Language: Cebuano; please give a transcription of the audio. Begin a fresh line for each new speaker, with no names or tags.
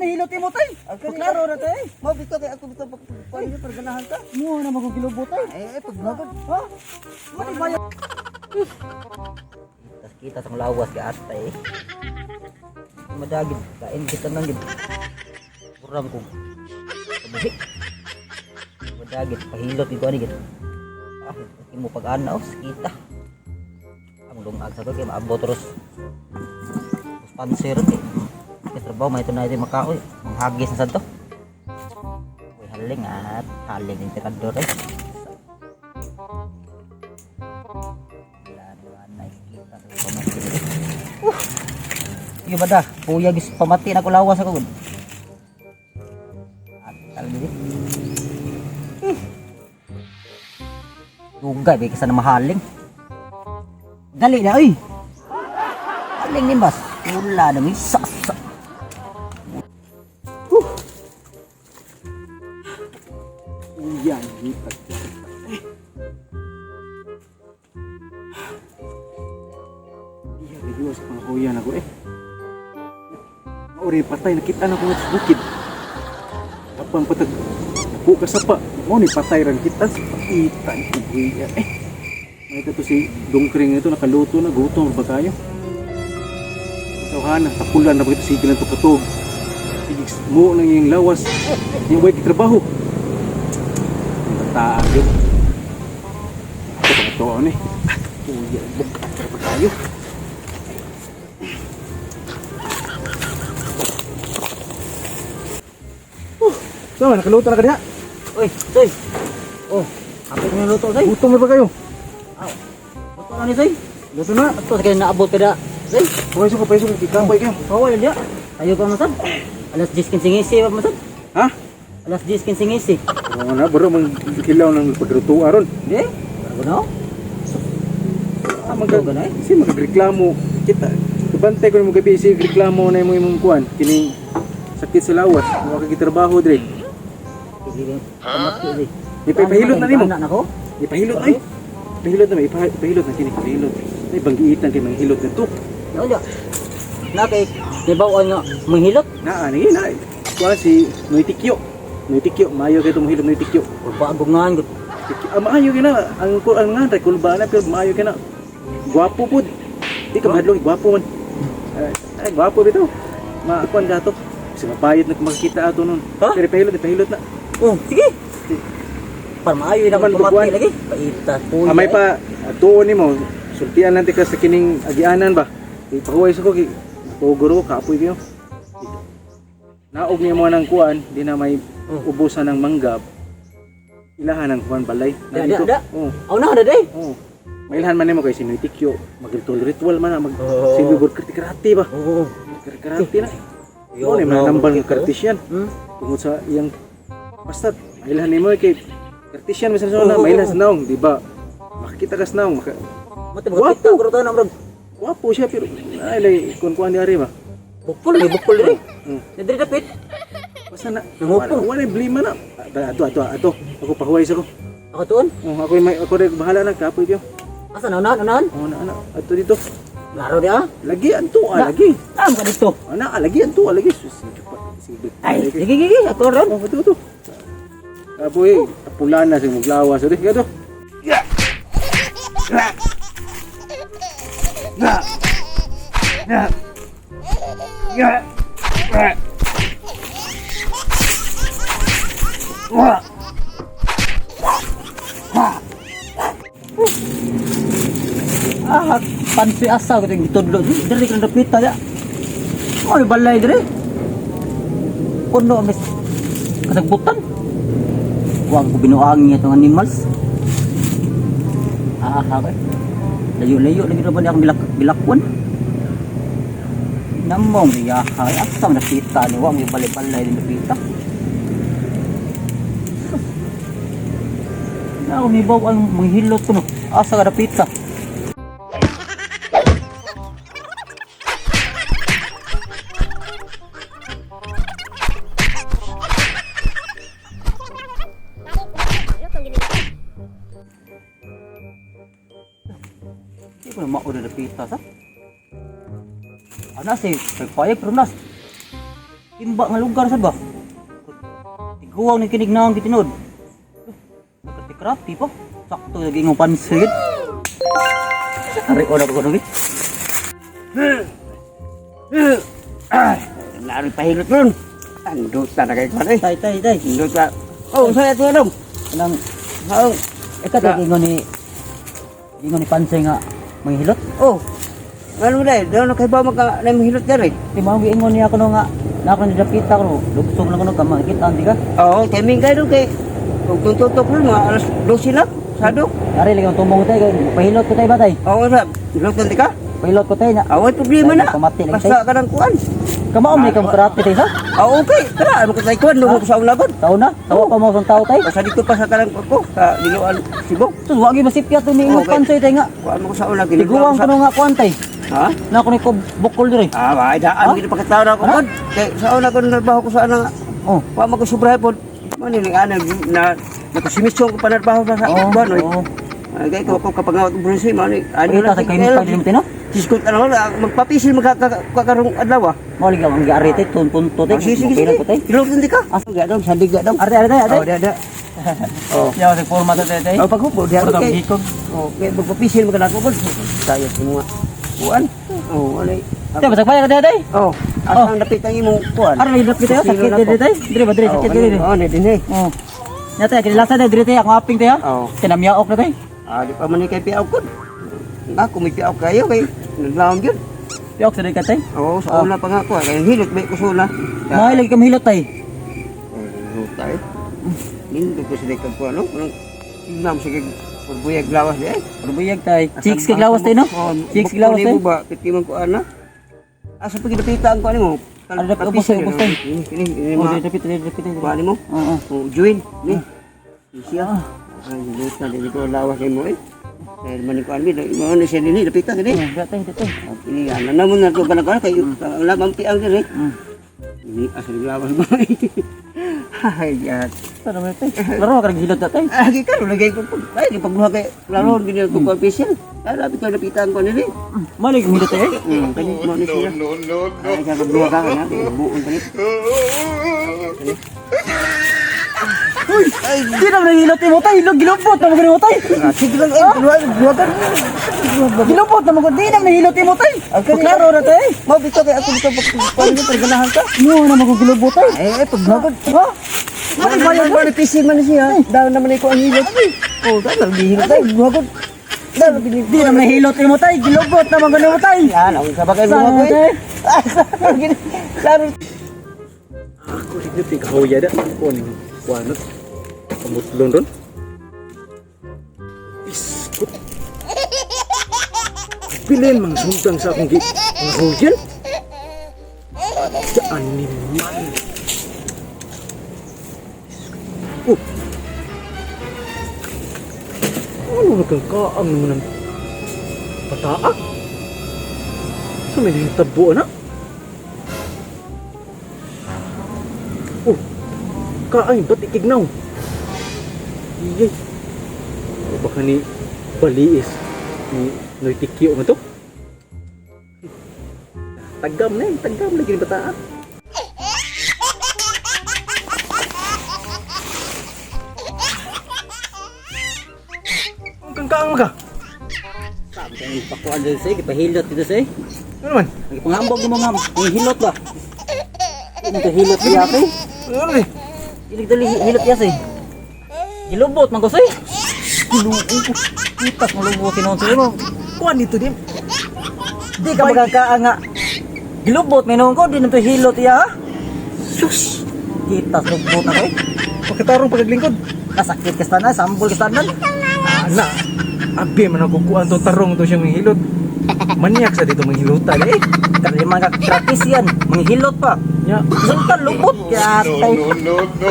Nahilot imo tay. Klaro na tay.
Mao bitaw kay ako bitaw pag pag pag ganahan ka.
Mo na magugilubot tay.
Eh, eh pag nagod.
Ha? Mani ba?
Tas kita sa lawas kay atay. Madagid kain kita nang gid. Kurang ko. Kabuhi. Madagid pahilot gid ko ani gid. Ah, imo pag-ana oh, kita. Ang lungag sa ko kay maabot ros. Sponsor kay. Kay trabaho may ito na ito makaoy. Manghagis na sad to. Uy, haling at haling yung tirador eh. Wala na nakikita sa pamati. Iyo ba da? Puya gis pamati na ko lawas ako gud. Atal gid. Eh. Dugay ba kasi na mahaling. Dali na oy. Haling ni bas. Wala na may sasa.
Uyan, hipag. Iya, lagi sa mga kuya na ko eh. Mauri patay, nakita na ko nga sa bukid. Apang patag, naku ka sa pa. Mo ni patay ran kita sa paita ni kuya eh. May to si Dongkring ito, nakaluto na, gutom ba kayo? Tawhana, tapulan na ba ito, sige lang ito katog. Sige, mo nang iyong lawas, yung way trabaho. Ang bataan yun. Ako pa ito ano eh. Ah, kuya, bukat pa tayo. So, nakaluto na ka diha.
Oy, soy. Oh, kapit na luto soy.
Gutom na ba kayo?
Luto na ni soy.
Luto na.
Ato sa kayo naabot ka da. Soy.
Pweso ka, pweso ka. Ikampay kayo.
Oh, wala dia. Ayo ka masad. Alas 10:15 pa masad.
Ha?
Alas 10:15.
Oo na, bro, mang kilaw ng pagluto aron.
Di? Ano na?
Ah,
Ano ba na eh?
Si magreklamo kita. Kabantay ko nimo gabi si reklamo na imo imong kuan kining sakit sa lawas, wa ka gitrabaho dre.
Sige, pamati di.
Ipahilot na nimo.
Anak nako.
Ipahilot ay. Ipahilot na ipahilot na kini ipahilot. Ay banggiitan kay manghilot na to.
Wala. Na kay nibaw nga manghilot.
Naa ni na. Kuan si Noitikyo. Noitikyo maayo kay tong hilot Noitikyo.
Bago nga gud.
Tikyo. Ah, maayo kay na ang ang nga ray kulba na pero maayo kay na. Gwapo pud. Di ka mahadlok gwapo man. Ay, ay gwapo bitaw. Ma kuan gato. Kasi mapayot na kung makikita ato nun.
Ha?
Pero ipahilot, ipahilot na.
Oh, sige. Para maayo na
Naman,
pamati
bubuan.
lagi. Paita kuya.
Ah, may pa tuon nimo. Sultian lang tika sa kining agianan ba. Ipahuway sa ko kay puguro ko kapoy kayo. Naog niya mo ng kuan, di na may ubusan ng mangga. Ilahan ng kuan balay.
Da, da, da.
Oo.
Aw na na day.
Oo. Mailhan man nimo kay sinuitikyo, magritual-ritual man na, mag
Oo.
silbi karate ba.
Oo.
Karate na.
Yo,
Yo, ni
no,
manambal ng
kita.
Cartesian. Tungod sa iyang basta mailhan nimo kay Cartesian bisan sa
Oo,
na
oo,
mailhan
oo.
sa naong, di ba? Makita ka sa naong, maka,
Mati makita ko tayo na murag.
Wapo siya pero ay lay kun kuan diari ba.
Bukol ni bukol diri. Diri dapit.
Basta na
Nangupong.
wala wala blima na. Ato ato ato ako pahuway sa ko.
Ako tuon.
Oh, ako may ako rin bahala na kapoy kayo.
Asa na unahan unahan?
Oh na na ato dito.
Laro di ah.
Lagi anto ah,
Na.
lagi.
Am ka dito.
Ana ah, lagi anto ah, lagi. Sus, sige pa, sige.
Ay, sige sige, ako ron.
Oh, ato ato. Kapoy, pula na sa muglawas. Ito, ato.
Ah, pansi asa ko ting gitudlo. Diri ka dapita ya. Oy, balay diri. Puno mis kasagbutan. Wag ko binuangi itong animals. Ah, ha, kay. Layo-layo lagi ra ba niya akong bilak bilakwan. Namong niya ha, asa man nakita ni wag yung balay-balay din napita. Na umibaw ang manghilot ko no. Asa ka napita? Di ko na mauna na pita sa. Ana si pagpayag pero nas. Timba nga lugar sa ba? Tiguang ni kinig naong gitinod. Nagkati-krati pa. Sakto lagi ng pansit. Ari ko na ko nugit.
Lari pahilot nun. Anduta na kay kwan eh.
Tay, tay, tay.
Anduta. Oh, saan ito alam?
Kanang
Oh,
eka tay ingon ni pansay nga manghilot.
oh. Ano na eh, doon kay ba magka na mahilot dyan eh.
Di mo giingon niya kuno nga na ako nidapita ko lugsong lang kuno ka makita di ka.
Oo, timing kayo doon kay. Kung tututok nun, mga alas 12 na, sado.
Ari lagi ang tumong tay kay pahilot ko tay ba tay.
Oo, sa, hilot ka?
Pahilot ko tay na.
Away problema na.
Pamati lang tay.
Basta ka ng kuan.
Kamaom ni kang karate tay sa.
Ah, okay. Tara, ano ka tayo kuan, lungo ko sa unagod.
Tao na, tawa pa mo sa tao tay.
Basta dito pa sa karang ko, sa Liloan, Cebu.
Sus wagi masipyat ni ingon
Okay.
pansay tay nga.
Kuan mo ko sa una, ginagawa
Tiguang
ko sa...
kuno nga kuan tay.
Ha?
Na ako ni ko bukol diri.
Ah, ay, daan,
Ha?
gino pakitaw na ako.
Ha?
Pod. Kay, sa una ko narbaho ko sa ana nga.
Oh.
Wa man ko sobrahe pod. Mani ni ana na nakasimisyon ko pa narbaho sa
Oo,
buwan oy.
oo.
Ay, kay ko ko kapangawat og brunsay mani. Ano
Pakita sa kayo pa diri no?
Diskot ano na magpapisil magkakakarong adlaw ah.
Mo lagi ang giari tay tun punto tay.
Ah, sige sige
Mopila
sige.
ko tay.
Hilot hindi ka.
Ah.
Ga dong sandig ga dong.
Arte arte arte.
Oh, da da. Oh.
Yaw sa forma tay tay.
Oh, paghupo diha
Puro
kay.
gikog.
Oh, kay magpapisil magkanako pod. Tayo sa mga kuan. Oh, ano.
Tay basag pa ka tay.
Oh, asa ang dapit ang imong kuan?
Aron lagi dapit tayo sakit diri tay. Diri ba diri sakit diri.
Oh, ni dinhi.
Oh. Nya tay kinilasa tay diri tay akong aping tay ha.
Oh.
Kinamyaok na tay.
Ah, di pa man ni kay piaw kon. Ako may piaw kayo kay naglaom gyud.
Piok sa diri ka tay.
Oo, sa una pa nga ako. Kaya hilot may kusuna.
Mahay lagi kami hilot tay.
Hilot tayo. Nindot ko sila kag ano. Anong sinam sige pagbuyag lawas di ay.
Rubuyag tay. Chicks kay lawas tay no? Chicks kay lawas tay.
Mo ba kitiman ko ana? Asa pa ginapitaan ko ani mo?
Ano, dapat ubos tayo, ubos tayo.
Ini ini ini
Oh,
ma.
diri dapit diri dapit diri.
Kuan ani mo?
Oo.
Oh, join ni. Siya. Ay, hilot na dili ko lawas kay mo eh. Kaya man ko ani mo ni siya nini dapitan gini.
Oh, diri tay diri tay.
Ini ana naman na ko kanang kay wala man piang diri. Ini asal lawas mo. Ay, ya.
Sana mo tay. Laro ka hilot na tay.
Ah, ka lagi ko. Ay, di pagbuha kay laro gini ko ko pisil. Ay, labi ko napitan ko nini.
Mahay lagi hilot tay.
Kani mo ni siya. No, no, no. Ay, sa pagbuha ka na, buon kani.
Uy, di na man hilot mo tay. Hilot gilupot na mo gani mo tay.
Sige lang, ay, buha, buha ka.
Gilupot na mo di na man hilot mo tay. Klaro na tay.
Mo bito kay ako bito pag pag ganahan ka.
Mo na mo gilupot tay.
Ay, ay pagbuha ko.
Ha?
Ano ba yan? Ano pisil man siya? Daw naman ko ang hilot. Oh, daw gihilot ay buha ko. Daw
Di na man hilot mo tay. Gilupot na mo gani mo tay.
Yan, ang sabagay
Sana
buha ko.
tay.
Eh. Laro.
Ako rin yung kahoya da. Kuan yung kuanot. Pamutlon ron. Biskot. Bilin mang sundang sa akong mga hoyan. Sa animal. Oh. Ano na kang kaang naman ng pataa? Sa may nahitabo na? Oh, kaay, ba't ikignaw? Iyay. O baka ni Baliis ni Noy Tikyo nga to? Tagam na eh, tagam lagi ni bataa. Ang kang kaang ka?
Sabi kay pakuan diri say, gipahilot dito say.
Ano man?
Nagpangambog mo nga, ang hilot ba? Ang hilot niya say.
Ano eh?
Ilig dali hilot niya say. Gilubot man ko say. Giluo ko. Kitas mo lubot tinuon say mo.
Kuan dito din.
Di ka magkakaa nga. Gilubot may noon ko di na to hilot iya ha.
Sus!
Kitas lubot na ko. Eh.
Pagkatarong pagaglingkod.
Nasakit ka sana, sambol ka sana.
Ana, abi man ako kuan to tarong to siyang manghilot. Manyak sa dito manghilutan eh.
Kalima ka gratis yan, manghilot pa.
Nya,
Sultan lubot kaya tay.
No, no, no.